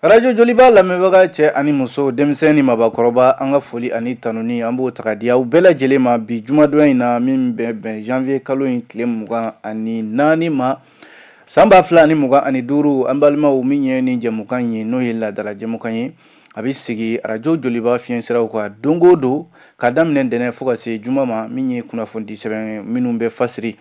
Arajo Joliba lamɛnbaga cɛ ani muso, denmisɛn ni mabakɔrɔba, an ka foli ani tanuni, an b'o ta ka di aw bɛɛ lajɛlen ma bi jumadon in na, min bɛ bɛn janvier kalo in tile 24 ma, san 2025. An balimaw, min ye ni jɛmukan ye, n'o ye laadala jɛmukan ye, a bɛ sigi arajo Joliba fiɲɛ siraw kan don o don, ka daminɛ ntɛnɛn fo ka se juma ma. Min ye kunnafoni sɛbɛn minnu bɛ fasiri,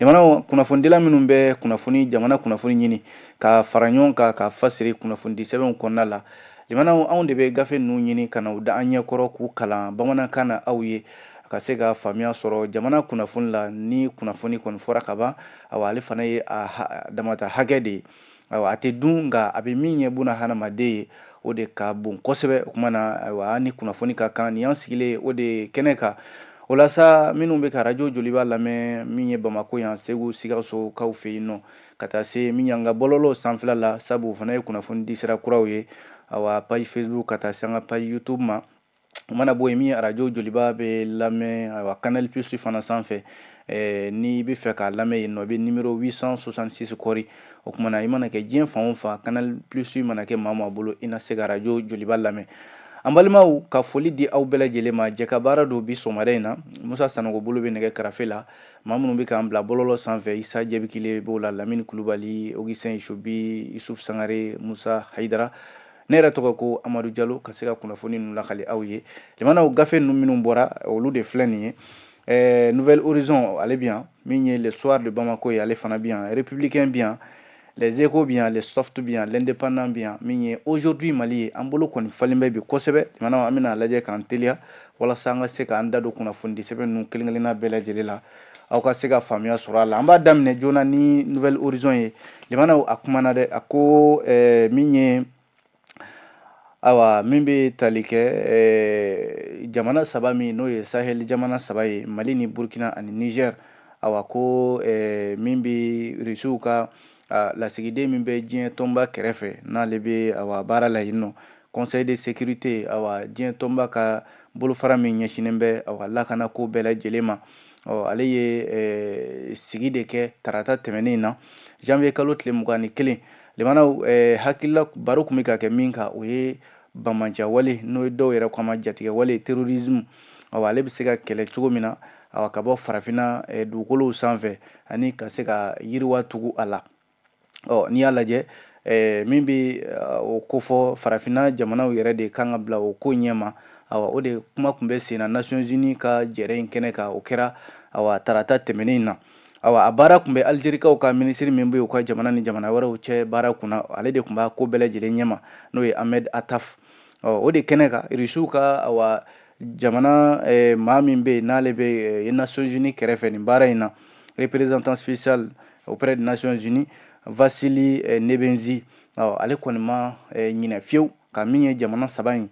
jamana kunnafonidila minnu bɛ kunnafoni, jamana kunnafoni ɲini ka fara ɲɔgɔn kan ka fasiri kunnafonidi sɛbɛnw kɔnɔna la, limanaw, anw de bɛ gafe ninnu ɲini ka na u da an ɲɛkɔrɔ k'u kalan bamanankan na aw ye, ka se ka faamuya sɔrɔ jamana kunnafoni la. Ni kunnafoni kɔni fɔra ka ban, awa, ale fana ye a damata hakɛ de ye. Ayiwa, a tɛ dun, nka a bɛ min ɲɛ buna hadamaden ye, o de ka bon kosɛbɛ. O tuma na, ayiwa, an ni kunnafoni ka kan. Nin y'an sigilen o de kɛnɛ kan. O la sa, minnu bɛ ka arajo Joliba lamɛn, min ye Bamakɔ yan, Segu, Sikaso kaw fɛ yen nɔ, ka taa se min y'an ka bɔlɔlɔw sanfɛla la, sabu o fana ye kunnafoni di sira kuraw ye, awa, page Facebook ka taa se an ka page YouTube ma. O mana bɔ yen, min ye arajo Joliba bɛ lamɛn, ayiwa, Canal Plus fana sanfɛ, n'i bɛ fɛ k'a lamɛn yen nɔ, i bɛ numéro 866 kɔri. O tuma na, i mana kɛ diɲɛ fan o fan, Canal Plus mana kɛ maa o maa bolo, i na se ka arajo Joliba lamɛn. An balimaw, ka foli di aw bɛɛ lajɛlen ma. Jɛ ka baara don bi sɔgɔmada in na, Musa Sanogo bolo bɛ nɛgɛ karafe la. Maa minnu bɛ k'an bila bɔlɔlɔ sanfɛ, Isa Jɛbikile b'o la, Lamini Kulubali, Augustin Isobi, Yusuf Sangare, Musa Hayidara. Ne yɛrɛ tɔgɔ ko Amadu Jalo, ka se ka kunnafoni ninnu lakali aw ye. Jamanaw gafe ninnu minnu bɔra, olu de filɛ nin ye. Nouvel Horizon, ale bi yan. Min ye Le Soir de Bamako ye, ale fana bi yan. Républicain bi yan, Les Échos bi yan, Le Soft bi yan, L'Indépendant bi yan, min ye Aujourd'hui Mali ye. An bolo kɔni falen bɛ bi kosɛbɛ. Jamanaw, an bɛna lajɛ k'an teliya walasa an ka se k'an da don kunnafoni sɛbɛn ninnu kelen kelenna bɛɛ lajɛlen la, aw ka se ka faamuya sɔrɔ a la. An b'a daminɛ joona ni Nouvel Horizon ye. Limanaw, a kumana dɛ. A ko min ye, awa, min bɛ tali kɛ jamana saba min, n'o ye Sahel jamana saba ye, Mali ni Burkina ani Niger, awa, ko min bɛ Rusiw ka lasigiden min bɛ diɲɛ tɔnba kɛrɛfɛ, n'ale bɛ, awa, baara la yen nɔ, Conseil de sécurité, awa, diɲɛ tɔnba ka bolofara min ɲɛsinnen bɛ, awa, lakana ko bɛɛ lajɛlen ma, ɔ, ale ye sigi de kɛ tarata tɛmɛnen in na, janvier kalo tile 21. Limanaw, hakilila baro tun bɛ ka kɛ min kan, o ye banbaanciya n'o ye dɔw yɛrɛ ko a ma jatigɛ wale, terrorisme. Awa, ale bɛ se ka kɛlɛ cogo min na, awa, ka bɔ farafinna dugukolow sanfɛ, ani ka se ka yiriwa tugu a la. Ɔ, n'i y'a lajɛ, min bɛ o kofɔ, farafinna jamanaw yɛrɛ de kan ka bila o ko ɲɛma. Awa, o de kuma tun bɛ sen na Nations Unies ka jɛrɛ in kɛnɛ kan. O kɛra, awa, tarata tɛmɛnen in na. Awa, a baara tun bɛ Alizerikaw ka minisiri min bɛ u ka jamana ni jamana wɛrɛw cɛ baara kunna, ale de tun b'a ko bɛɛ lajɛlen ɲɛma, n'o ye Ahmed Attaf. Ɔ, o de kɛnɛ kan, Irisiw ka, awa, jamana maa min bɛ yen, n'ale bɛ Nations Unies kɛrɛfɛ nin baara in na, représentant spécial auprès des Nations Unies, Vasili Nebenzi, ɔ, ale kɔni ma ɲinɛ fiyewu ka min ye jamana saba in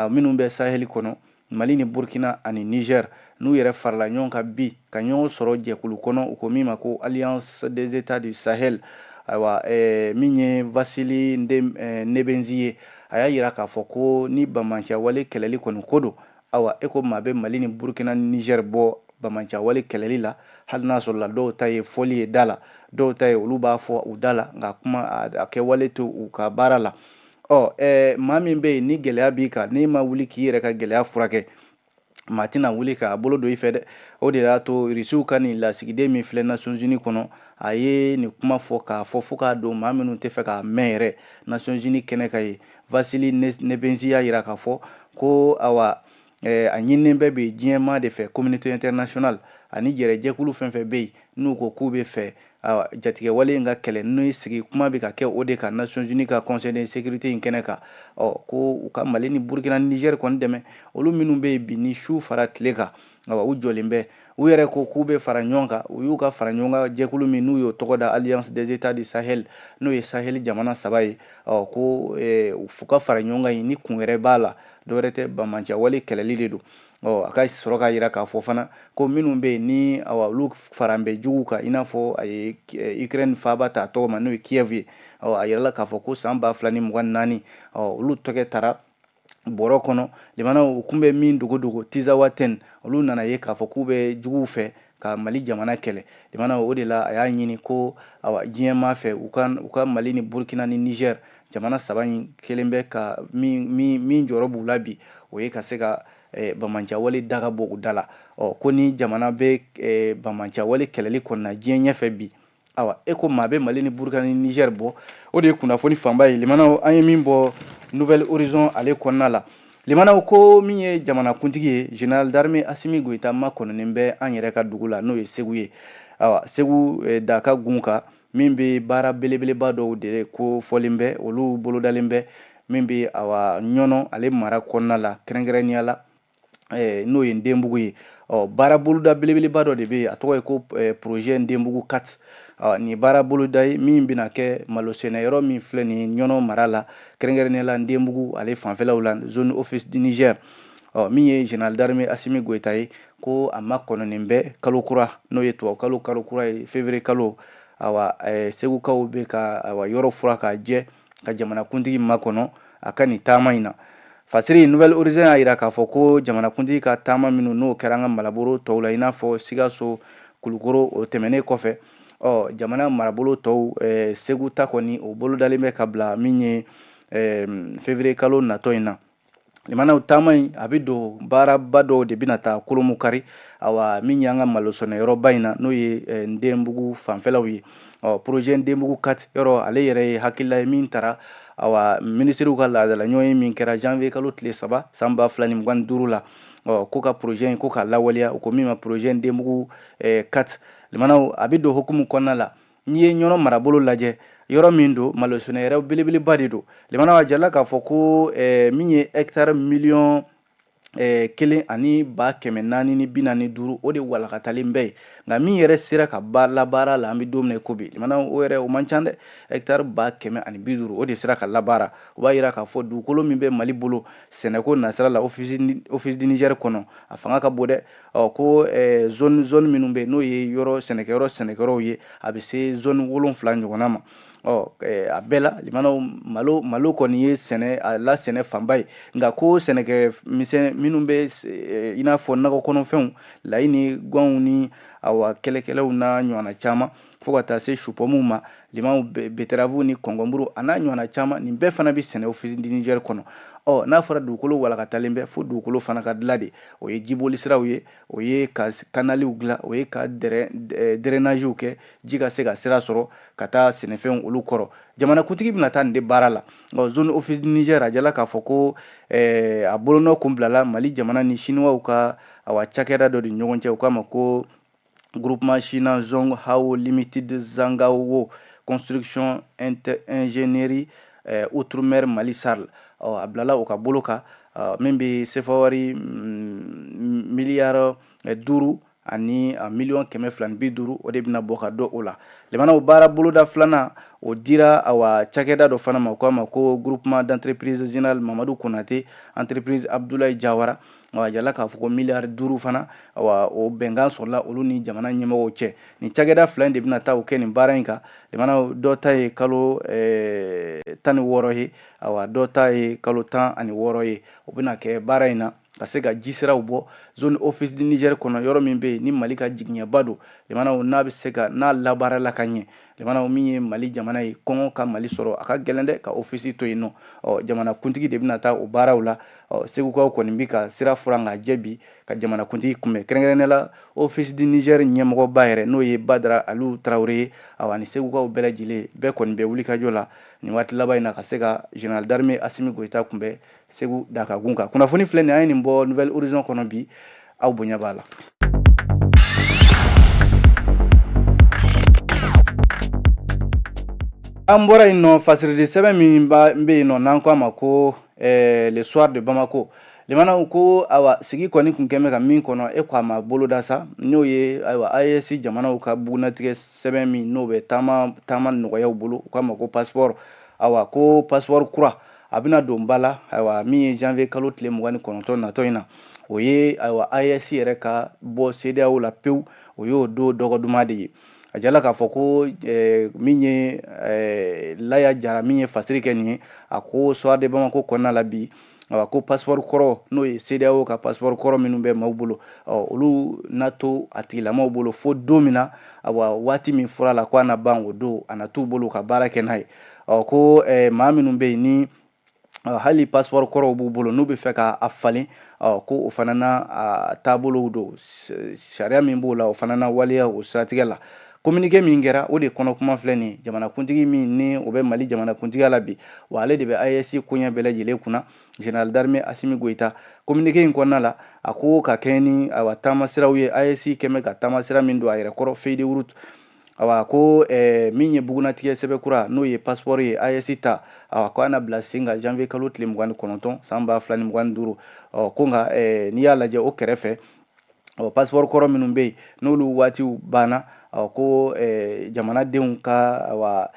minnu bɛ Sahel kɔnɔ, Mali ni Burkina ani Niger, n'u yɛrɛ farala ɲɔgɔn kan bi ka ɲɔgɔn sɔrɔ jɛkulu kɔnɔ, u ko min ma ko Alliance des États du Sahel. Ayiwa, min ye Vasili Nebenzi ye, a y'a yira k'a fɔ ko ni banbaanciya wale kɛlɛli kɔni ko don, awa, e ko maa bɛ Mali ni Burkina ni Niger bɔ banbaanciya wale kɛlɛli la, hali n'a sɔrɔ la dɔw ta ye fɔli ye da la, dɔw ta ye olu b'a fɔ u da la, nka kuma a kɛwale to u ka baara la. Ɔ, maa min bɛ yen ni gɛlɛya b'i kan, n'i ma wuli k'i yɛrɛ ka gɛlɛya furakɛ, maa tɛna wuli k'a bolo don i fɛ dɛ. O de y'a to Irisiw ka nin lasigiden min filɛ Nations Unies kɔnɔ, a ye nin kuma fɔ k'a fɔ fo k'a don maa minnu tɛ fɛ k'a mɛn yɛrɛ Nations Unies kɛnɛ kan ye. Vasili Nebenzi y'a yira k'a fɔ ko, awa, a ɲininen bɛ bi diɲɛmaa de fɛ, communauté internationale ani jɛrɛjɛkulu fɛn fɛn bɛ yen, n'u ko k'u bɛ fɛ, awa, jatigɛwale in ka kɛlɛ, n'o sigi kuma bɛ ka kɛ o de kan Nations Unies ka Conseil de sécurité in kɛnɛ kan, ɔ, ko u ka Mali ni Burkina ni Niger kɔni dɛmɛ, olu minnu bɛ yen bi ni su fara tile kan, awa, u jɔlen bɛ. U yɛrɛ ko k'u bɛ fara ɲɔgɔn kan, u y'u ka fara ɲɔgɔn kan jɛkulu min, n'u y'o tɔgɔ da Alliance des États du Sahel, n'o ye Sahel jamana saba ye, ɔ, ko u ka fara ɲɔgɔn kan yen ni kun wɛrɛ b'a la, dɔwɛrɛ tɛ, banbaanciya wale kɛlɛli de don. Ɔ, a ka sɔrɔ k'a yira k'a fɔ fana ko minnu bɛ yen ni, awa, olu faran bɛ jugu kan, i n'a fɔ a ye Ukraine faaba ta tɔgɔ ma, n'o ye Kiev ye. Ɔ, a yirala k'a fɔ ko san 2024, ɔ, olu tɔgɔ taara bɔrɔ kɔnɔ. Limanaw, u kun bɛ min dogo dogo Tinzawaten, olu nana ye k'a fɔ k'u bɛ juguw fɛ ka Mali jamana kɛlɛ. Limanaw, o de la a y'a ɲini ko, awa, diɲɛmaa fɛ, u ka Mali ni Burkina ni Niger Jamana saba in kelen bɛ ka min jɔyɔrɔ b'u la bi, o ye ka se ka banbaanciyawale daga bɔ u da la. Ɔ ko ni jamana bɛ banbaanciyawale kɛlɛli kɔnɔna diɲɛ ɲɛfɛ bi, awa e ko maa bɛ Mali ni Burukina ni Niger bɔ. O de ye kunnafoni fanba ye limanaw, an ye min bɔ Nouvel Horizon ale kɔnɔna la. Limanaw, ko min ye jamanakuntigi ye, général d'armée Asimi Goyita makɔnɔnen bɛ an yɛrɛ ka dugu la, n'o ye Segu ye. Awa Segu Daka gun kan, min bɛ baara belebeleba dɔw de ko fɔlen bɛ, olu bolodalen bɛ, min bɛ awa Ɲɔnɔ ale mara kɔnɔna la, kɛrɛnkɛrɛnnenya la n'o ye Ndenbugu ye. Ɔ baara boloda belebeleba dɔ de bɛ yen, a tɔgɔ ye ko projet Ndenbugu 4. Ɔ nin baara boloda ye min bɛna kɛ malo sɛnɛyɔrɔ min filɛ nin ye Ɲɔnɔ mara la, kɛrɛnkɛrɛnnenya la Ndenbugu ale fanfɛlaw la, zone Office du Niger. Ɔ min ye général d'armée Asimi Goyita ye, ko a makɔnɔnen bɛ kalo kura, n'o ye tubabu kalo kalo kura ye, février kalo. Awa Segukaw bɛ ka awa yɔrɔ furan k'a jɛ ka jamanakuntigi makɔnɔ a ka nin taama in na. Fasiri Nouvel Horizon y'a jira k'a fɔ ko jamanakuntigi ka taama minnu n'o kɛra an ka marabolo tɔw la, i n'a fɔ Sikaso, Kulukoro, o tɛmɛnen kɔfɛ, ɔ jamana marabolo tɔw, Segu ta kɔni o bolodalen bɛ ka bila min ye février kalo natɔ in na. Limanaw, taama in a bɛ don baaraba dɔw de bɛna taa kolomukari, awa min y'an ka malo sɛnɛyɔrɔba in na, n'o ye Ndenbugu fanfɛlaw ye. Ɔ projet Ndenbugu 4 yɔrɔ, ale yɛrɛ ye hakilila ye min tara awa minisiriw ka laadala ɲɔgɔn ye min kɛra janvier kalo tile 3 san 2025 la. Ɔ ko ka projet in ko k'a lawaleya, o ko min ma projet Ndenbugu 4. Limanaw, a bɛ don hukumu kɔnɔna la. N'i ye Ɲɔnɔ marabolo lajɛ, yɔrɔ min don, malo sɛnɛyɔrɔ belebeleba de don. Limanaw, a jirala k'a fɔ ko min ye hectare miliyɔn 1 ani 445 000, o de walakatalen bɛ yen. Nka min yɛrɛ sera ka ba labaara la, an bɛ don min na i ko bi, limanaw, o yɛrɛ o man ca dɛ. Hectare 150 100, o de sera ka labaara. O b'a yira k'a fɔ dugukolo min bɛ Mali bolo sɛnɛko nasira la Office du Niger kɔnɔ, a fanga ka bon dɛ. Ɔ ko zone minnu bɛ yen, n'o ye yɔrɔ sɛnɛkɛyɔrɔ sɛnɛkɛyɔrɔw ye, a bɛ se zone 7 ɲɔgɔnna ma. Ɔ a bɛɛ la, limanaw, malo kɔni ye sɛnɛ a la sɛnɛ fanba ye. Nka ko sɛnɛkɛ misɛn minnu bɛ i n'a fɔ nakɔ kɔnɔfɛnw, layi ni gwanw ni awa kɛlɛkɛlɛw n'a ɲɔgɔnna caman, fo ka taa se supɔmuw ma, limaw, betterave ni kɔnkɔnburu a n'a ɲɔgɔnna caman, nin bɛɛ fana bɛ sɛnɛ Office du Niger kɔnɔ. Ɔ n'a fɔra dugukolo walakatalen bɛ, fo dugukolo fana ka dilan de. O ye jiboli siraw ye, o ye ka kanaliw dilan, o ye ka drainagew kɛ, ji ka se ka sira sɔrɔ ka taa sɛnɛfɛnw olu kɔrɔ. Jamanakuntigi bɛna taa nin de baara la. Ɔ zone Office du Niger, a jala k'a fɔ ko a bolonɔ kun bilala Mali jamana ni Siniwaw ka awa cakɛda dɔ de ɲɔgɔn cɛ, u k'a ma ko Groupement China Zhong Hao Limited Zangao Construction Ingénierie Outre-mer Mali SARL. Ɔ a bilala o ka bolo kan, min bɛ sefa wari miliyari 5 ani miliyɔn 250, o de bɛna bɔ ka don o la. Limanaw, baara boloda filanan, o dira awa cakɛda dɔ fana ma, o k'a ma ko Groupement d'entreprise général Mamadu Konate, entreprise Abdoulaye Diawara. A jala k'a fɔ ko miliyari 5 fana, awa o bɛnkan sɔrɔla olu ni jamana ɲɛmɔgɔw cɛ. Nin cakɛda fila in de bɛna taa o kɛ nin baara in kan. Limanaw, dɔ ta ye kalo 16 ye, awa dɔ ta ye kalo 16 ye. O bɛna kɛ baara in na ka se ka jisiraw bɔ zone Office du Niger kɔnɔ, yɔrɔ min bɛ yen ni Mali ka jigiɲɛba don. Limanaw, n'a bɛ se ka n'a labaarala ka ɲɛ, limanaw, min ye Mali jamana ye, kɔngɔ ka Mali sɔrɔ a ka gɛlɛn dɛ ka office to yen nɔ. Ɔ jamanakuntigi de bɛna taa o baaraw la. Ɔ Segukaw kɔni bɛ ka sira furan k'a jɛ bi ka jamanakuntigi kunbɛn, kɛrɛnkɛrɛnnenya la Office du Niger ɲɛmɔgɔba yɛrɛ, n'o ye Badara Aliou Traoré ye. Awa ni Segukaw bɛɛ lajɛlen bɛɛ kɔni bɛ wulikajɔ la nin waati laban in na ka se ka général d'armée Asimi Goyita kunbɛn Segu Dakagun kan. Kunnafoni filɛ nin, an ye nin bɔ Nouvel Horizon kɔnɔ bi, aw bonya b'a la. An bɔra yen nɔ, fasiridi sɛbɛn min bɛ yen nɔ, n'an ko a ma ko Le Soir de Bamako, limanaw, ko awa sigi kɔni kun kɛn bɛ ka min kɔnɔ, e ko a ma boloda sa, n'o ye ayiwa AES jamanaw ka bugunnatigɛ sɛbɛn min n'o bɛ taama taama nɔgɔyaw bolo, u k'a ma ko passeport. Awa ko passeport kura a bɛna don ba la, ayiwa min ye janvier kalo tile 29 natɔ in na, o ye ayiwa AES yɛrɛ ka bɔ CEDEAO la pewu, o y'o don dɔgɔduma de ye. A jala k'a fɔ ko min ye Laya Jara, min ye fasiri kɛ nin ye, a ko Soir de Bamako kɔnɔna la bi. Awa, ko passeport kɔrɔ, n'o ye CEDEAO ka passeport kɔrɔ minnu bɛ maaw bolo, ɔ olu na to a tigilamaw bolo fo don min na, awa, waati min fɔra la ko a na ban, o don a na t'u bolo ka baara kɛ n'a ye. Ɔ ko maa minnu bɛ yen ni hali passeport kɔrɔw b'u bolo, n'u bɛ fɛ ka a falen, ɔ ko o fana na a taabolow don, sariya min b'o la, o fana na waleya o siratigɛ la. Communiqué min kɛra, o de kɔnɔ kuma filɛ nin ye. Jamanakuntigi min ni o bɛ Mali jamanakuntigiya la bi, wa ale de bɛ AES koɲɛ bɛɛ lajɛlen kunna, général d'armée Assimi Goïta, communiqué in kɔnɔna la, a ko ka kɛɲɛ ni, ayiwa, taamasiraw ye, AES kɛmɛ ka taamasira min don a yɛrɛ kɔrɔ, feuille de route, awa, ko min ye bugunatigɛ sɛbɛn kura, n'o ye passeport ye, AES ta, awa, ko a na bila sen kan janvier kalo tile 29 san 2025. Ɔ ko nka n'i y'a lajɛ o kɛrɛfɛ, ɔ passeport kɔrɔ minnu bɛ yen, n'olu waatiw banna, ɔ ko jamanadenw ka, awa,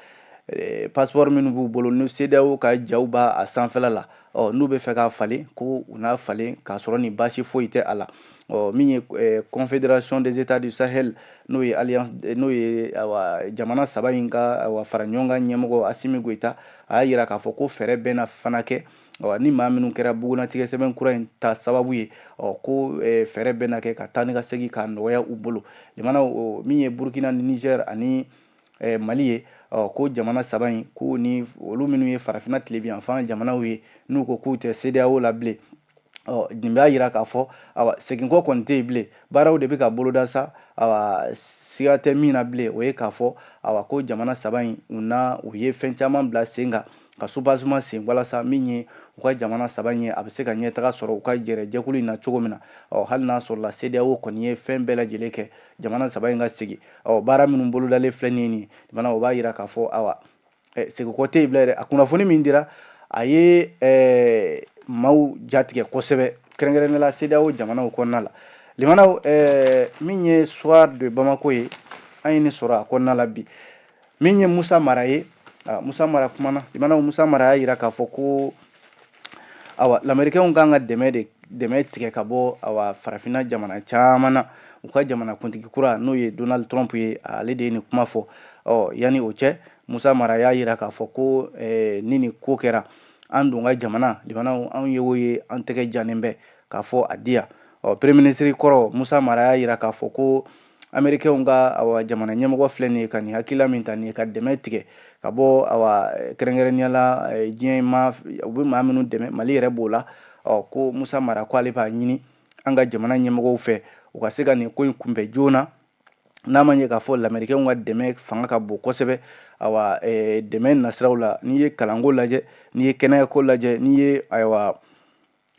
passeport minnu b'u bolo ni CEDEAO ka jaw b'a a sanfɛla la, ɔ n'u bɛ fɛ k'a falen, ko u n'a falen k'a sɔrɔ ni baasi foyi tɛ a la. Ɔ min ye Confédération des États du Sahel, n'o ye alliance, n'o ye, awa, jamana saba in ka, awa, fara ɲɔgɔn kan ɲɛmɔgɔ Assimi Goïta, a y'a yira k'a fɔ ko fɛɛrɛ bɛɛ na fana kɛ, ɔ ni maa minnu kɛra bugunatigɛ sɛbɛn kura in ta sababu ye, ɔ ko fɛɛrɛ bɛɛ na kɛ ka taa ni ka segin k'a nɔgɔya u bolo. Jamana min ye Burkina ni Niger ani Mali ye, ɔ ko jamana saba in, ko ni olu minnu ye farafinna tilebinyanfan jamanaw ye, n'u ko k'u tɛ CEDEAO la bilen, ɔ nin b'a yira k'a fɔ, awa, seginkɔ kɔni tɛ yen bilen, baaraw de bɛ ka boloda sa. Awa, siga tɛ min na bilen, o ye k'a fɔ, awa, ko jamana saba in, u na u ye fɛn caman bila sen kan ka soubassement sen walasa min ye u ka jamana saba in ye, a bɛ se ka ɲɛtaga sɔrɔ u ka jɛrɛ jɛkulu in na cogo min na. Ɔ hali n'a sɔrɔla CEDEAO kɔni ye fɛn bɛɛ lajɛlen kɛ jamana saba in ka sigi, ɔ baara minnu bolodalen filɛ nin ye jamana, o b'a yira k'a fɔ, awa, seginkɔ tɛ yen bilen dɛ. A kunnafoni min dira, a ye maaw jatigɛ kosɛbɛ, kɛrɛnkɛrɛnnenya la CEDEAO jamanaw kɔnɔna la. Limanaw, min ye Soir de Bamako ye, an ye nin sɔrɔ a kɔnɔna la bi. Min ye Musa Mara ye, Musa Mara kumana. Limanaw, Musa Mara y'a yira k'a fɔ ko, awa, lamɛrikɛnw kan ka dɛmɛ de dɛmɛ tigɛ ka bɔ, awa, farafinna jamana caman na. U ka jamana kuntigi kura, n'o ye Donald Trump ye, ale de ye nin kuma fɔ. Ɔ yanni o cɛ, Musa Mara y'a yira k'a fɔ ko ni nin ko kɛra an dun ka jamana, limanaw, anw ye o ye, an tɛgɛ jannen bɛ k'a fɔ a di yan. Ɔ premier ministre kɔrɔ Musa Mara y'a yira k'a fɔ ko américains ka, awa, jamana ɲɛmɔgɔ filɛ nin ye ka nin hakilila min ta nin ye, ka dɛmɛ tigɛ ka bɔ, awa, kɛrɛnkɛrɛnnenya la diɲɛ ma, u bɛ maa minnu dɛmɛ, Mali yɛrɛ b'o la. Ɔ ko Musa Mara ko ale b'a ɲini an ka jamana ɲɛmɔgɔw fɛ, u ka se ka nin ko in kunbɛn joona, n'a ma ɲɛ k'a fɔ lamɛrikɛnw ka dɛmɛ fanga ka bon kosɛbɛ, awa, dɛmɛ nasiraw la. N'i ye kalanko lajɛ, n'i ye kɛnɛyako lajɛ, n'i ye, ayiwa,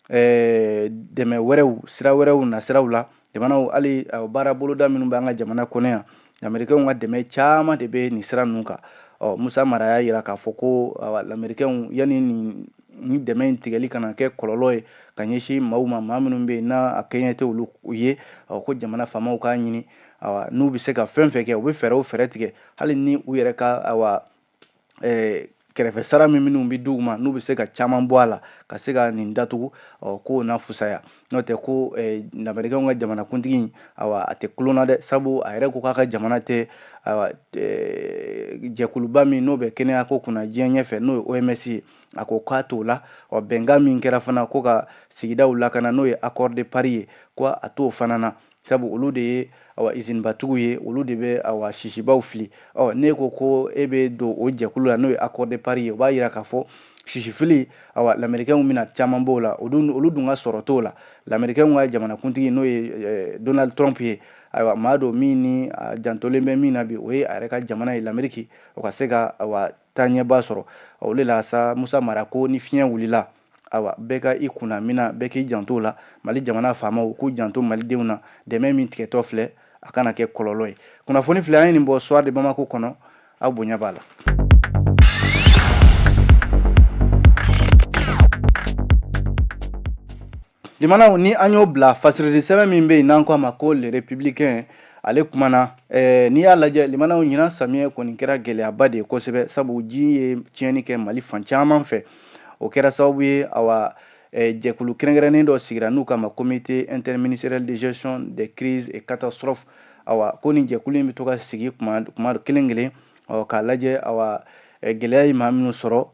dɛmɛ wɛrɛw, sira wɛrɛw nasiraw la, jamanaw, hali baara boloda minnu bɛ an ka jamana kɔnɔ yan, lamɛrikɛnw ka dɛmɛ caman de bɛ nin sira ninnu kan. Ɔ Musa Mara y'a yira k'a fɔ ko, awa, lamɛrikɛnw, yanni nin dɛmɛ in tigɛli kana kɛ kɔlɔlɔ ye ka ɲɛsin maaw ma, maa minnu bɛ yen n'a a kɛɲɛ tɛ olu ye, ɔ ko jamana faamaw k'a ɲini, awa, n'u bɛ se ka fɛn fɛn kɛ, u bɛ fɛɛrɛ o fɛɛrɛ tigɛ, hali ni u yɛrɛ ka, awa, kɛrɛfɛ sara min minnu bɛ d'u ma, n'u bɛ se ka caman bɔ a la ka se ka nin datugu, ɔ k'o na fusaya. N'o tɛ ko lamɛrikɛnw ka jamanakuntigi, awa, a tɛ kulon na dɛ, sabu a yɛrɛ ko k'a ka jamana tɛ, awa, jɛkuluba min n'o bɛ kɛnɛya ko kunna diɲɛ ɲɛfɛ, n'o ye OMS ye, a ko k'a t'o la. Ɔ bɛnkan min kɛra fana ko ka sigidaw lakana, n'o ye accord de Paris ye, ko a t'o fana na, sabu olu de ye, awa, izinibatigiw ye, olu de bɛ, awa, sisibaw fili. Ɔ n'e ko ko e bɛ don o jɛkulu la, n'o ye accord de Paris ye, o b'a yira k'a fɔ sisifili, awa, lamɛrikɛnw bɛna caman b'o la, olu dun ka sɔrɔ t'o la. Lamɛrikɛnw ka jamanakuntigi, n'o ye Donald Trump ye, ayiwa, maa don min ni a jantolen bɛ min na bi, o ye a yɛrɛ ka jamana ye, Lamɛriki, o ka se ka, awa, taaɲɛba sɔrɔ. O de la sa, Musa Mara ko ni fiɲɛ wulila, awa, bɛɛ ka i kunna min na, bɛɛ k'i janto o la. Mali jamana faamaw k'u janto malidenw na, dɛmɛ min tigɛtɔ filɛ, a kana kɛ kɔlɔlɔ ye. Kunnafoni filɛ, an ye nin bɔ Soir de Bamako kɔnɔ, aw bonya b'a la. Jamanaw, ni an y'o bila, fasirili sɛbɛn min bɛ yen n'an ko a ma ko Le Républicain, ale kumana. N'i y'a lajɛ, limanaw, ɲinan samiyɛ kɔni kɛra gɛlɛyaba de ye kosɛbɛ, sabu ji ye tiɲɛni kɛ Mali fan caman fɛ. O kɛra sababu ye, awa, jɛkulu kɛrɛnkɛrɛnnen dɔ sigira n'u k'a ma Comité interministériel de gestion des crises et catastrophes. Awa, ko nin jɛkulu in bɛ to ka sigi kuma kelen kelen, ɔ k'a lajɛ, awa, Gɛlɛya ye maa minnu sɔrɔ,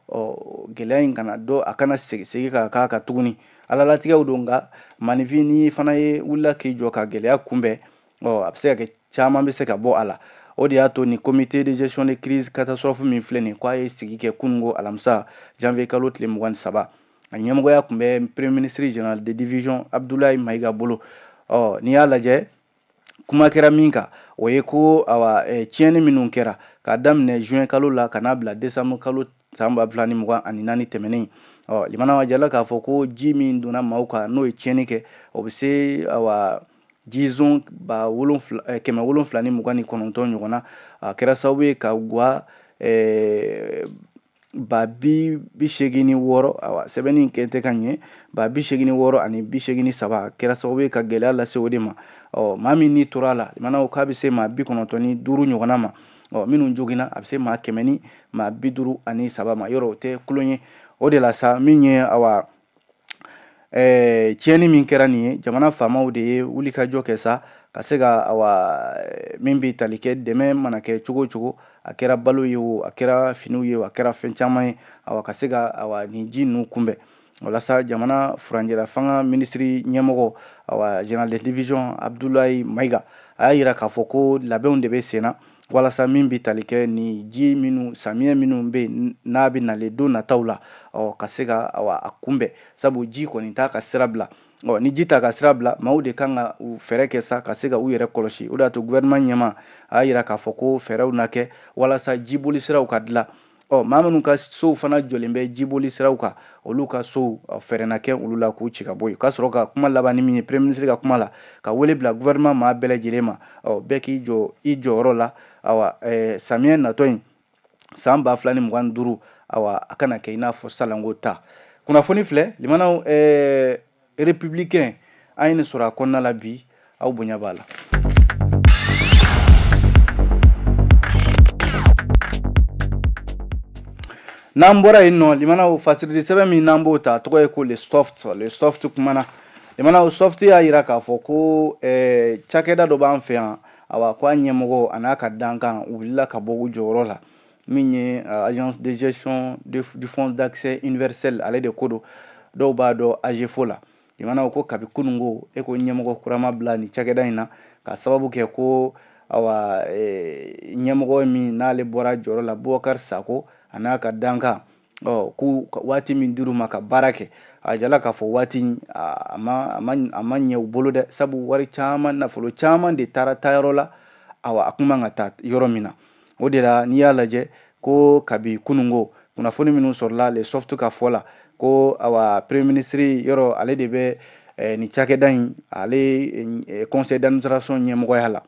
gɛlɛya in kana dɔ a kana segin ka k'a kan tuguni. Ala latigɛw don, nka maaninfin n'i fana ye wulila k'i jɔ ka gɛlɛya kunbɛn, a bɛ se ka kɛ caman bɛ se ka bɔ a la. O de y'a to ni comité de gestion de crise catastrophe min filɛ nin, k'a ye sigi kɛ kununko alamisa janvier kalo tile 23. A ɲɛmɔgɔya tun bɛ premier ministre général de division Abdoulaye Maïga bolo. N'i y'a lajɛ, kuma kɛra min kan, o ye ko awa tiɲɛni minnu kɛra k'a daminɛ juin kalo la ka n'a bila décembre kalo san 2024 tɛmɛnen. Limanaw, a jirala k'a fɔ ko ji min donna maaw kan, n'o ye tiɲɛni kɛ, o bɛ se awa jizon ba 729 ɲɔgɔn na. A kɛra sababu ye ka gwa ba 86, awa sɛbɛnni kɛ tɛ ka ɲɛ, ba 86 ani 83, kɛra sababu ye ka gɛlɛya lase o de ma. Maa min ni tora a la, limanaw, k'a bɛ se maa 95 ɲɔgɔnna ma. Minnu joginna, a bɛ se maa kɛmɛ ni maa 53 ma. Yɔrɔ o tɛ kulon ye. O de la sa, min ye awa tiɲɛni min kɛra nin ye, jamana faamaw de ye wulikajɔ kɛ sa ka se ka awa min bɛ tali kɛ dɛmɛ mana kɛ cogo o cogo, a kɛra balo ye o, a kɛra finiw ye o, a kɛra fɛn caman ye, awa ka se ka awa nin ji ninnu kunbɛn. Walasa jamana furancɛla fanga minisiri ɲɛmɔgɔ, awa général de division Abdoulaye Maïga, a y'a yira k'a fɔ ko labɛnw de bɛ sen na walasa min bɛ tali kɛ ni ji minnu samiyɛ minnu bɛ yen n'a bɛ nalen don nataw la, ka se ka awa a kunbɛn, sabu ji kɔni t'a ka sira bila. Ni ji t'a ka sira bila, maaw de kan ka u fɛɛrɛ kɛ sa ka se ka u yɛrɛ kɔlɔsi. O de y'a to gouvernement ɲɛmaa a y'a yira k'a fɔ ko fɛɛrɛw na kɛ walasa jiboli siraw ka dilan. Maa minnu ka sow fana jɔlen bɛ jiboli siraw kan, olu ka sow fɛɛrɛ na kɛ olu la k'u ci ka bɔ yen. Ka sɔrɔ ka kuma laban ni min ye, premier ministre ka kuma la, ka wele bila gouvernement maa bɛɛ lajɛlen ma, bɛɛ k'i jɔ i jɔyɔrɔ la. Awa samiyɛ natɔ in san 2025, awa a kana kɛ i n'a fɔ salanko ta. Kunnafoni filɛ, limanaw, républicain, an ye nin sɔrɔ a kɔnɔna la bi. Aw bonya b'a la. N'an bɔra yen nɔ, limanaw, fasirili sɛbɛn min n'an b'o ta, a tɔgɔ ye ko Le Soft. Le Soft kumana, limanaw. Soft y'a yira k'a fɔ ko cakɛda dɔ b'an fɛ yan, awa ko a ɲɛmɔgɔ a n'a ka dankan u wulila ka bɔ u jɔyɔrɔ la. Min ye agence de gestion du fonds d'accès universel, ale de ko don, dɔw b'a dɔn AGEFAU la. Limanaw, ko kabi kununko e ko ɲɛmɔgɔ kura ma bila nin cakɛda in na, ka sababu kɛ ko awa ɲɛmɔgɔ min n'ale bɔra jɔyɔrɔ la, Bubakari Sako, a n'a ka dankan, ko waati min dir'u ma ka baara kɛ, a jala k'a fɔ waati a ma ɲɛ u bolo dɛ, sabu wari caman, nafolo caman de taara taayɔrɔ la, awa a kun man ka taa yɔrɔ min na. O de la, n'i y'a lajɛ ko kabi kununko kunnafoni minnu sɔrɔla Le Soft ka fɔ la, ko awa premier ministre yɔrɔ ale de bɛ nin cakɛda in, ale conseil d'administration ɲɛmɔgɔya la.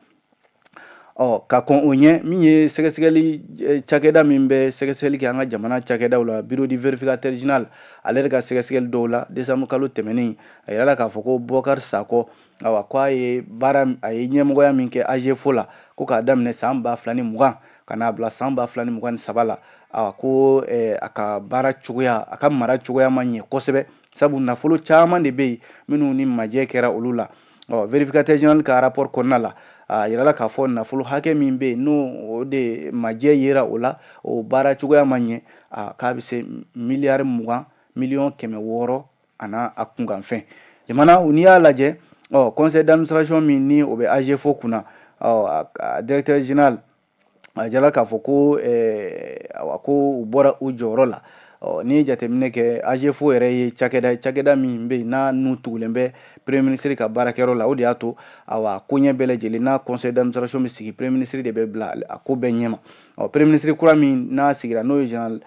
Ka kɔn o ɲɛ, min ye sɛgɛsɛgɛli cakɛda min bɛ sɛgɛsɛgɛli kɛ an ka jamana cakɛdaw la, bureau du vérificateur général, ale yɛrɛ ka sɛgɛsɛgɛli dɔw la décembre kalo tɛmɛnen, a yirala k'a fɔ ko Bubakari Sakɔ, awa ko a ye baara, a ye ɲɛmɔgɔya min kɛ AGEFAU la, ko k'a daminɛ san 2020 ka n'a bila san 2023 la, awa ko a ka baara cogoya, a ka mara cogoya ma ɲɛ kosɛbɛ, sabu nafolo caman de bɛ yen minnu ni majɛ kɛra olu la. Vérificateur général ka rapport kɔnɔna la, a yirala k'a fɔ nafolo hakɛ min bɛ yen, n'o o de majɛ yera o la, o baara cogoya ma ɲɛ, a k'a bɛ se miliyari 20 miliyɔn 600 a n'a a kunkanfɛn. Limana, n'i y'a lajɛ, conseil d'administration min ni o bɛ AGEFAU kunna, a directeur général, a jala k'a fɔ ko awa ko u bɔra u jɔyɔrɔ la. N'i ye jateminɛ kɛ, AGEFAU yɛrɛ ye cakɛda ye, cakɛda min bɛ yen n'a n'u tugulen bɛ premier ministre ka baarakɛyɔrɔ la. O de y'a to awa koɲɛ bɛɛ lajɛlen n'a conseil d'administration bɛ sigi, premier ministre de bɛ bila a ko bɛɛ ɲɛma. Premier ministre kura min n'a sigira, n'o ye général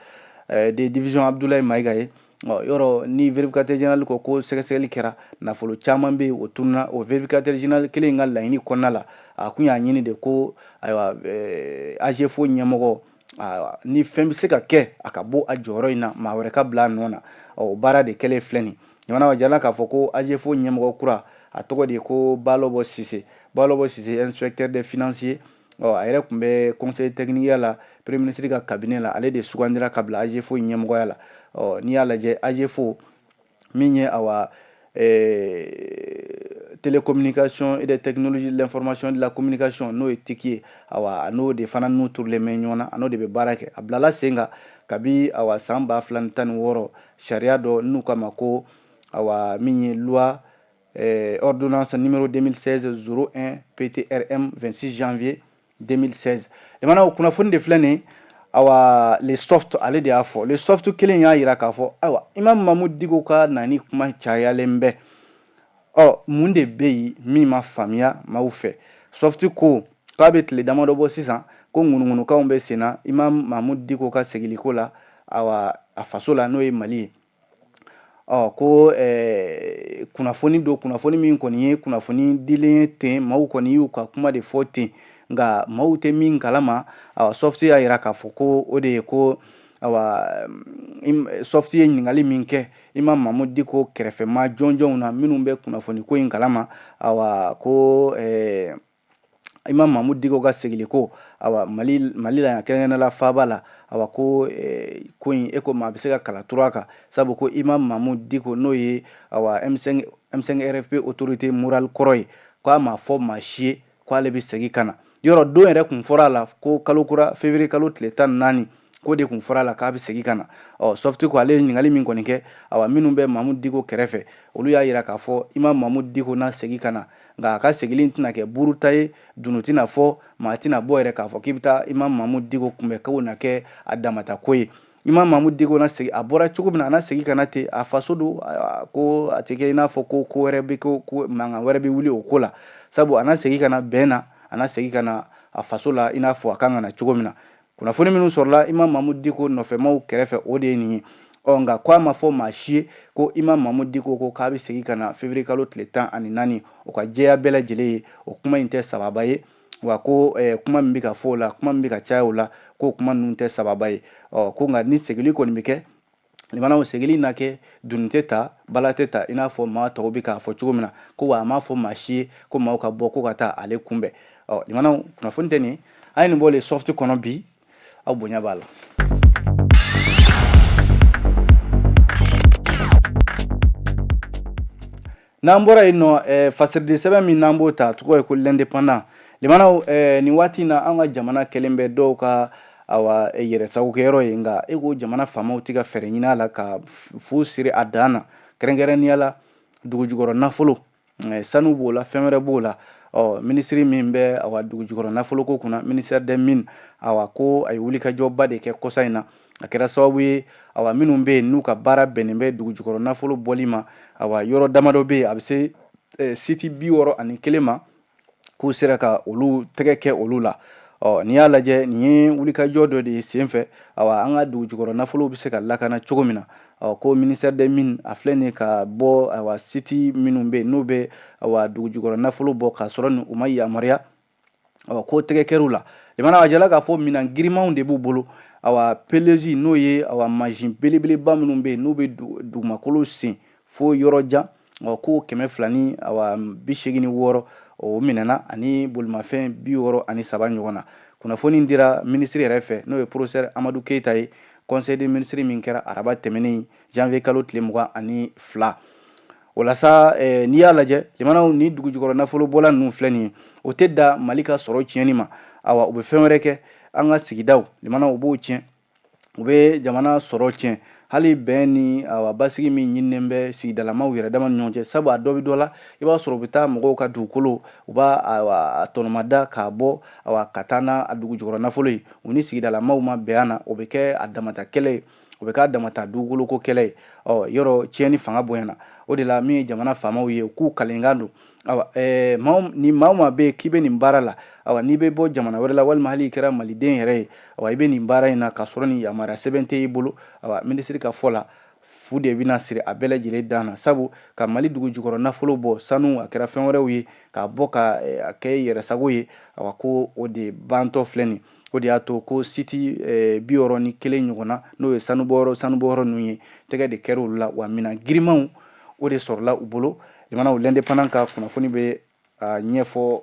de division Abdoulaye Maïga ye, yɔrɔ ni vérificateur général ko ko sɛgɛsɛgɛli kɛra, nafolo caman bɛ yen, o tununa. O vérificateur général kelen in ka laɲini kɔnɔna la, a kun y'a ɲini de ko ayiwa AGEFAU ɲɛmɔgɔ, ni fɛn bɛ se ka kɛ, a ka bɔ a jɔyɔrɔ in na, maa wɛrɛ ka bila a nɔ na. O baara de kɛlen filɛ nin. Jamana jala k'a fɔ ko AGEFAU ɲɛmɔgɔ kura, a tɔgɔ de ye ko Balɔbɔ Sise. Balɔbɔ Sise, inspecteur des financiers, a yɛrɛ tun bɛ conseil technique la premier ministre ka cabinet la, ale de sugandira ka bila AGEFAU ɲɛmɔgɔya la. N'i y'a lajɛ, AGEFAU min ye awa Télécommunication et des Technologies de l'Information et de la Communication, n'o ye TIC ye. Awa, a n'o de fana n'u turulen bɛ ɲɔgɔn na, a n'o de bɛ baara kɛ. A bilala sen kan kabi awa san 2016, sariya dɔ n'u k'a ma ko awa min ye loi ordonnance numéro 2016 01 PTRM 26 janvier 2016. Limanaw, kunnafoni de filɛ nin. Awa, Le Soft, ale de y'a fɔ. Le Soft kelen y'a yira k'a fɔ ayiwa, Imam Mahmoud Dicko ka nani kuma cayalen bɛ. Ɔ, mun de bɛ yen min ma faamuya maaw fɛ? Soft ko k'a bɛ tile damadɔ bɔ sisan ko ŋunuŋunukanw bɛ sen na Imam Mahmoud Dicko ka segiliko la, awa, a faso la, n'o ye Mali ye. Ɔ, ko kunnafoni don, kunnafoni min kɔni ye kunnafoni dilen ye ten, maaw kɔni y'u ka kuma de fɔ ten, nka maaw tɛ min kalama. Awa, Soft y'a yira k'a fɔ ko o de ye ko awa, Soft ye ɲininkali min kɛ Imam Mahmoud Dicko kɛrɛfɛmaa jɔnjɔnw na minnu bɛ kunnafoni ko in kalama, awa, ko Imam Mahmoud Dicko ka segili ko, awa, Mali la yan, kɛrɛnkɛrɛnnenya la faaba la, awa, ko ko in e ko maa bɛ se ka kala turu a kan, sabu ko Imam Mahmoud Dicko, n'o ye awa M5 M5 RFP autorité morale kɔrɔ ye, ko a ma fɔ maa si ye ko ale bɛ segin ka na. Yɔrɔ don yɛrɛ kun fɔra a la ko kalo kura, février kalo tile 14, k'o de kun fɔra a la k'a bɛ segin ka na. Ɔ, Soft ko ale ye ɲininkali min kɔni kɛ, awa, minnu bɛ Mahmoud Dicko kɛrɛfɛ, olu y'a yira k'a fɔ Imam Mahmoud Dicko na segin ka na, nka a ka segili tɛna kɛ buruta ye, dunu tɛna fɔ, maa tɛna bɔ yɛrɛ k'a fɔ k'i bɛ taa Imam Mahmoud Dicko kunbɛn, k'o na kɛ a damata ko ye. Imam Mahmoud Dicko na segin, a bɔra cogo min na, a na segin ka na ten, a faso don. Ko a tɛ kɛ i n'a fɔ ko ko wɛrɛ bɛ, ko mankan wɛrɛ bɛ wuli o ko la, sabu a na segin ka na bɛn na, a na segin ka na a faso la i n'a fɔ a kan ka na cogo min na. Kunnafoni minnu sɔrɔla Imam Mahmoud Dicko nɔfɛmaw kɛrɛfɛ, o de ye nin ye. Ɔ, nka ko a ma fɔ maa si ye ko Imam Mahmoud Dicko ko k'a bɛ segin ka na février kalo tile 14. O ka jɛya bɛɛ lajɛlen ye, o kuma in tɛ sababa ye. Wa ko kuma min bɛ ka fɔ o la, kuma min bɛ ka caya o la, k'o kuma ninnu tɛ sababa ye. Ɔ, ko nka ni segili kɔni bɛ kɛ, limanaw, segili na kɛ, doni tɛ ta, bala tɛ ta, i n'a fɔ maa tɔw bɛ k'a fɔ cogo min na. Ko wa a m'a fɔ maa si ye ko maaw ka bɔ ko ka taa ale kunbɛn. Ɔ, limanaw, kunnafoni tɛ nin. An ye nin bɔ Le Soft kɔnɔ bi, aw bonya b'a la. N'an bɔra yen nɔ, fasiridi sɛbɛn min n'an b'o ta, tɔgɔ ye ko L'Indépendant. Limanaw, nin waati in na, an ka jamana kɛlen bɛ dɔw ka awa yɛrɛsagokɛyɔrɔ ye, nka e ko jamana faamaw tɛ ka fɛɛrɛ ɲini a la ka fu siri a dan na, kɛrɛnkɛrɛnnenya la dugujukɔrɔ nafolo, sanu b'o la, fɛn wɛrɛ b'o la. Ɔ, minisiri min bɛ awa dugujukɔrɔ nafoloko kunna, ministère des Mines, awa, ko a ye wulikajɔba de kɛ kɔsa in na. A kɛra sababu ye, awa, minnu bɛ yen n'u ka baara bɛnnen bɛ dugujukɔrɔ nafolo bɔli ma, awa, yɔrɔ damadɔ bɛ yen, a bɛ se site 61 ma, k'u sera ka olu tɛgɛ kɛ olu la. Ɔ, n'i y'a lajɛ, nin ye wulikajɔ dɔ de ye senfɛ, awa, an ka dugujukɔrɔ nafolow bɛ se ka lakana cogo min na. Ɔ, ko ministère des Mines, a filɛ nin ye ka bɔ, awa, site minnu bɛ yen n'u bɛ awa dugujukɔrɔ nafolo bɔ k'a sɔrɔ ni u ma yamaruya, ɔ, ko tɛgɛ kɛr'u la. Limana, a jala k'a fɔ minɛn girimanw de b'u bolo, awa, pelleuse, n'o ye awa mansin belebeleba minnu bɛ yen n'u bɛ dugumakolo sen fo yɔrɔ jan, ɔ, ko kɛmɛ fila ni awa 86, o minɛna, ani bolimafɛn 63 ɲɔgɔn na. Kunnafoni dira minisiri yɛrɛ fɛ, n'o ye professeur Amadu Keyita ye, conseil des ministres min kɛra araba tɛmɛnen, janvier kalo tile 22. O la sa, n'i y'a lajɛ, limanaw, ni dugujukɔrɔ nafolo bɔla ninnu filɛ nin ye, o tɛ da Mali ka sɔrɔ tiɲɛni ma. Awa, u bɛ fɛn wɛrɛ kɛ an ka sigidaw, limanaw, u b'o tiɲɛ, u bɛ jamana sɔrɔ tiɲɛ, hali bɛn ni awa basigi min ɲininen bɛ sigidalamaw yɛrɛ dama ni ɲɔgɔn cɛ. Sabu a dɔ bɛ dɔ la, i b'a sɔrɔ u bɛ taa mɔgɔw ka dugukolo, u b'a awa a tɔnɔmada k'a bɔ, awa, ka taa n'a a dugujukɔrɔ nafolo ye, u ni sigidalamaw ma bɛn a na, o bɛ kɛ a damata kɛlɛ ye, o bɛ k'a damata dugukoloko kɛlɛ ye. Ɔ, yɔrɔ tiɲɛni fanga bonyana. O de la, min ye jamana faamaw ye, u k'u kalenkan don. Awa, maa ni maa o maa bɛ yen k'i bɛ nin baara la, awa, n'i bɛ bɔ jamana wɛrɛ la, walima hali i kɛra maliden yɛrɛ ye, awa, i bɛ nin baara in na k'a sɔrɔ nin yamaruya sɛbɛn tɛ i bolo, awa, minisiri ka fɔ la, fu de bɛna siri a bɛɛ lajɛlen dan na. Sabu ka Mali dugu jukɔrɔ nafolo bɔ, sanu, a kɛra fɛn wɛrɛw ye, k'a bɔ ka a kɛ yɛrɛsago ye, awa, ko o de bantɔ filɛ nin. O de y'a to ko site 61 ɲɔgɔn na, n'o ye sanubɔyɔrɔ ninnu ye, tɛgɛ de kɛra olu la, wa minɛn girimanw, o de sɔrɔla u bolo. Limanaw, L'Indépendant ka kunnafoni bɛ a ɲɛfɔ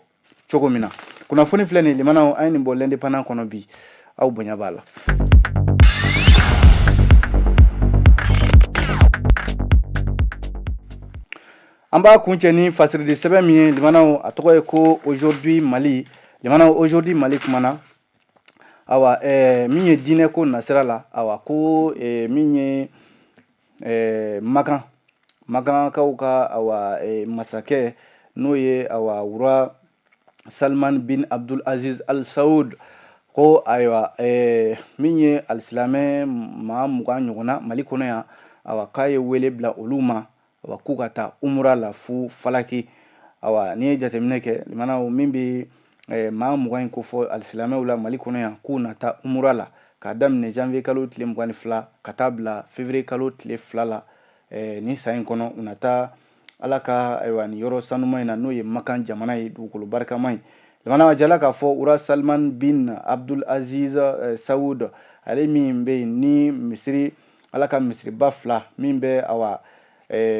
cogo min na, kunnafoni filɛ nin. Limanaw, an ye nin bɔ L'Indépendant kɔnɔ bi, aw bonya b'a la. An b'a kuncɛ ni fasiridi sɛbɛn min ye, limanaw, a tɔgɔ ye ko Aujourd'hui Mali. Limanaw, Aujourd'hui Mali kumana, awa, min ye diinɛ ko nasira la, awa, ko min ye Makan, Makankaw ka, awa, masakɛ, n'o ye, awa, roi Salman bin Abdul Aziz Al Saud, ko ayiwa, min ye alisilamɛ maa 20 ɲɔgɔnna Mali kɔnɔ yan, awa, k'a ye wele bila olu ma, awa, k'u ka taa umura la fu falaki. Awa, n'i ye jateminɛ kɛ, limanaw, min bɛ maa 20 in kofɔ alisilamɛw la Mali kɔnɔ yan k'u na taa umura la k'a daminɛ janvier kalo tile 22 ka taa bila février kalo tile 2 la nin san in kɔnɔ, u na taa Ala ka, ayiwa, nin yɔrɔ sanuma in na, n'o ye Makan jamana ye, dugukolo barikama ye. Limanaw, a jala k'a fɔ roi Salman bin Abdul Aziz Saoud, ale min bɛ yen ni misiri, Ala ka misiriba fila min bɛ, awa,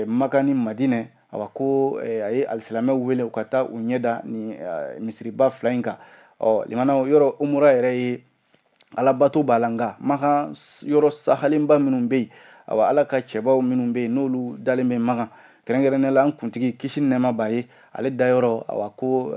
Makan ni Madinɛ, awa, ko a ye alisilamɛw wele u ka taa u ɲɛ da ni misiriba fila in kan. Ɔ, limanaw, yɔrɔ umura yɛrɛ ye alabato b'a la, nka Makan yɔrɔ sahalenba minnu bɛ yen, awa, Ala ka cɛbaw minnu bɛ yen, n'olu dalen bɛ Makan, kɛrɛnkɛrɛnnenya la an kuntigi, kisi ni nɛɛma b'a ye, ale dayɔrɔ, awa, ko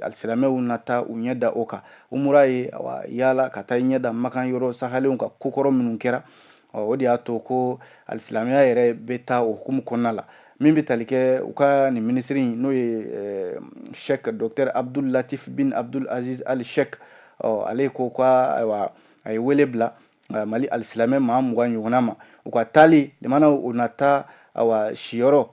alisilamɛw na taa u ɲɛ da o kan. Umura ye, awa, yaala ka taa i ɲɛ da Makan yɔrɔ sahalenw kan, kokɔrɔ minnu kɛra. O de y'a to ko alisilamɛya yɛrɛ bɛ taa o hukumu kɔnɔna la. Min bɛ tali kɛ u ka nin minisiri, n'o ye Sheikh Docteur Abdul Latif bin Abdul Aziz Al Sheikh, ale ko ko, ayiwa, a ye wele bila Mali alisilamɛ maa 20 ɲɔgɔnna ma. U ka taali, limanaw, u na taa, awa, siyɔrɔ,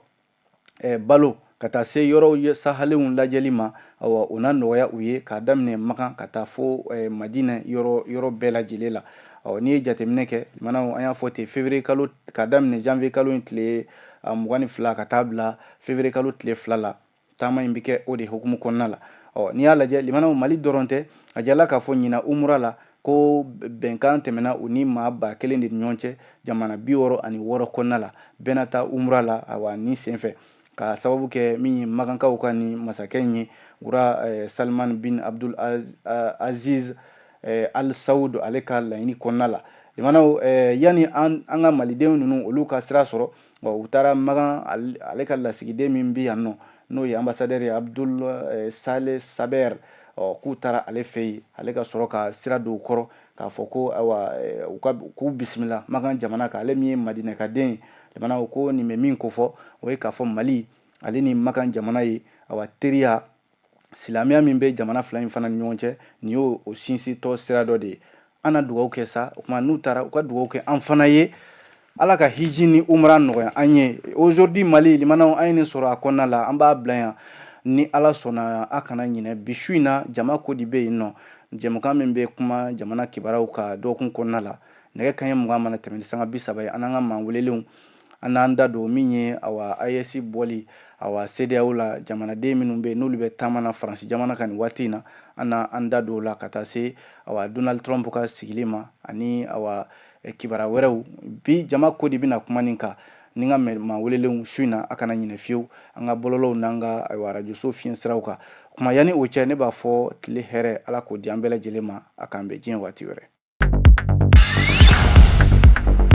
balo, ka taa se yɔrɔw sahalenw lajɛli ma. Awa, o na nɔgɔya u ye k'a daminɛ Makan ka taa fo Madinɛ, yɔrɔ yɔrɔ bɛɛ lajɛlen la. Ɔ, n'i ye jateminɛ kɛ, limanaw, an y'a fɔ ten, février kalo, k'a daminɛ janvier kalo in tile 22 ka taa bila février kalo tile 2 la, taama in bɛ kɛ o de hukumu kɔnɔna la. Ɔ, n'i y'a lajɛ, limanaw, Mali dɔrɔn tɛ. A jala k'a fɔ ɲina umura la ko bɛnkan tɛmɛna u ni maa 1000 de ni ɲɔgɔn cɛ, jamana 66 kɔnɔna la, bɛɛ na taa umura la. Awa, nin senfɛ, ka sababu kɛ min ye Makankaw ka ni masakɛ in ye, roi Salman bin Abdul Aziz Al Saud, ale ka laɲini kɔnɔna la. Limanaw, yanni an ka malidenw ninnu olu ka sira sɔrɔ, u taara Makan, ale ka lasigiden min bɛ yan nɔ, n'o ye ambassadeur ye, Abdul Saleh Saber, ɔ, k'u taara ale fɛ yen, ale ka sɔrɔ ka sira don u kɔrɔ k'a fɔ ko, ayiwa, u ka k'u bisimila Makan jamana kan, ale min ye Madinɛkaden ye. Limanaw, ko nin bɛ min kofɔ, o ye k'a fɔ Mali ale ni Makan jamana ye, awa, teriya, silamɛya min bɛ jamana fila in fana ni ɲɔgɔn cɛ, nin y'o o sinsintɔ sira dɔ de ye. An na dugawu kɛ sa. O tuma, n'u taara, u ka dugawu kɛ an fana ye, Ala ka hiji ni umra nɔgɔya an ye. Aujourd'hui Mali, limanaw, an ye nin sɔrɔ a kɔnɔna la, an b'a bila yan. Ni Ala sɔnna, a kana ɲinɛ, bi su in na, jama ko de bɛ yen nɔ, jɛmukan min bɛ kuma jamana kibaruyaw ka dɔgɔkun kɔnɔna la, nɛgɛ kanɲɛ 20 mana tɛmɛ ni sanga 30 ye, an n'an ka maa welelenw, an n'an da don min ye, awa, AES bɔli, awa, CEDEAO la, jamanaden minnu bɛ yen n'olu bɛ taama na Faransi jamana kan nin waati in na, an n'an da don o la, ka taa se, awa, Donald Trump ka sigili ma, ani, awa, kibaruya wɛrɛw. Bi jama ko de bɛna kuma nin kan ni n ka maa welelenw su in na. A kana ɲinɛ fiyewu, an ka bɔlɔlɔw n'an ka, ayiwa, arajoso fiɲɛ siraw kan. Kuma yanni o cɛ, ne b'a fɔ tile hɛrɛ, Ala k'o di an bɛɛ lajɛlen ma. A k'an bɛn diɲɛ waati wɛrɛ.